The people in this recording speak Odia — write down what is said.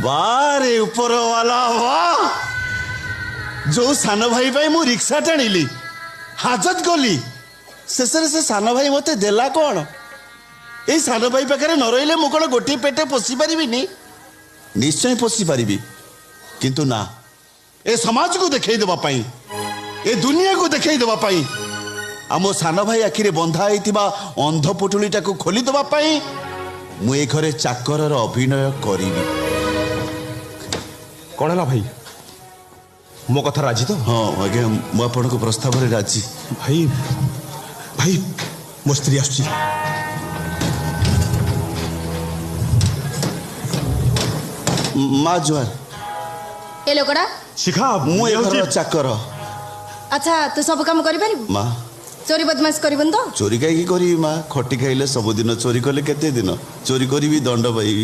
ବାରେ ଉପରବାଲା ବାଃ। ଯୋଉ ସାନ ଭାଇ ପାଇଁ ମୁଁ ରିକ୍ସା ଟାଣିଲି, ହାଜତ ଗଲି, ଶେଷରେ ସେ ସାନ ଭାଇ ମତେ ଦେଲା କଣ? ଏଇ ସାନ ଭାଇ ପାଖରେ ନ ରହିଲେ ମୁଁ କଣ ଗୋଟିଏ ପେଟ ପୋଷି ପାରିବିନି? ନିଶ୍ଚୟ ପୋଷି ପାରିବି, କିନ୍ତୁ ନା, ଏ ସମାଜକୁ ଦେଖେଇ ଦେବା ପାଇଁ, ଏ ଦୁନିଆକୁ ଦେଖେଇ ଦେବା ପାଇଁ, ଆମ ସାନ ଭାଇ ଆଖିରେ ବନ୍ଧା ହେଇଥିବା ଅନ୍ଧ ପୁଟୁଳିଟାକୁ ଖୋଲି ଦେବା ପାଇଁ ମୁଁ ଏ ଘରେ ଚାକରର ଅଭିନୟ କରିବି। କଣ ହେଲା ଭାଇ, ମୋ କଥା ରାଜି ତ? ହଁ ଆଜ୍ଞା, ମୁଁ ଆପଣଙ୍କ ପ୍ରସ୍ତାବରେ ରାଜି। ଭାଇ, ଭାଇ, ମୋ ସ୍ତ୍ରୀ ଆସୁଛି। ମା ଜୁହାର। ଏ ଲୋକଟା? ଶିଖା, ମୁଁ ଏ ଘରର ଚାକର। ଆଚ୍ଛା, ତୁ ସବୁ କାମ କରିପାରିବୁ? ମା, ଚୋରି ବଦମାସ କରିବୁନି ତ? ଚୋରି କାହିଁକି କରିବି ମା? ଖଟି ଖାଇଲେ ସବୁଦିନ, ଚୋରି କଲେ କେତେ ଦିନ? ଚୋରି କରିବି ଦଣ୍ଡ ପାଇବି।